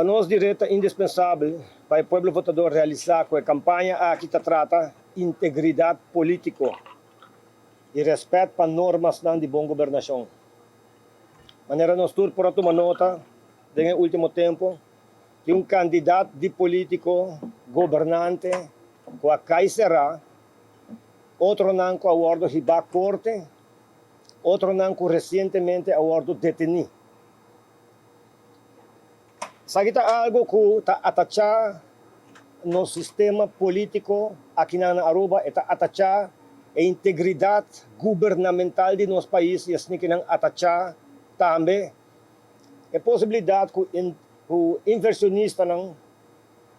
Pa nos di Red ta indispensabel pa e pueblo votador realisá ku e kampaña aki ta trata integridat polítiko i rèspèt pa normasnan di bon gobernashon. Manera nos tur por a tuma nota den e último tempu, tin un kandidat di polítiko gobernante ku a kai será, otronan ku a wòrdu hibá korte, otronan ku resientemente a wòrdu detení. Esaki ta algo cu ta atacha nos sistema politico akinan na Aruba, e ta atacha e integridad gubernamental di nos pais y esnikinan atacha tambe e posibilidad cu cu inversionistanan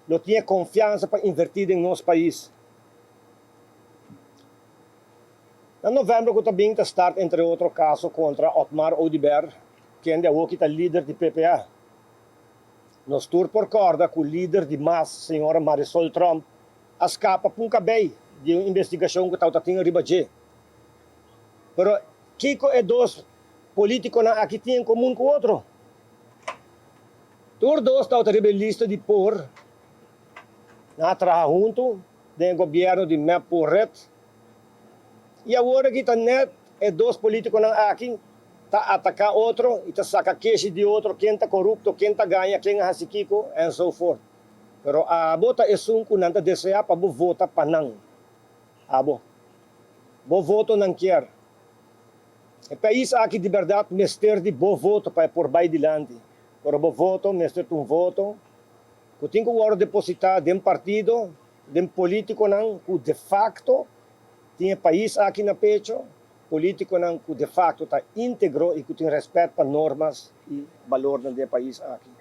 lo tin e confiansa pa inverti den nos pais. Na november cu ta bin ta start entre otro caso contra Otmar Oduber, kende awoki ta lider di PPA. Nos tur por corda cu lider di mas, señora Marisol Tromp, a scapa p'un cabey di un investigacion cu tawata tin riba dje. Pero kico e dos politiconan aki tin en comun cu otro? Tur dos tawata riba e lista di por. Nan a traha hunto den e gobierno di mep-por-red. I awor aki ta net e dos politiconan aki ta ataca otro y ta saca keshi di otro ken ta corupto, ken ta gaña, ken a haci kico en so forth. Pero abo ta esun cu nan ta desea pa bo vota pa nan. Abo. Bo voto nan kier. E pais aki di berdad mester di bo voto pa e por bay dilanti. Pero bo voto mester ta un voto cu tin cu wordo deposita den partido, den politiconan cu de facto tin e pais aki na pecho, politiconan cu de facto ta integro y cu tin respet pa normas y balornan di e pais aki.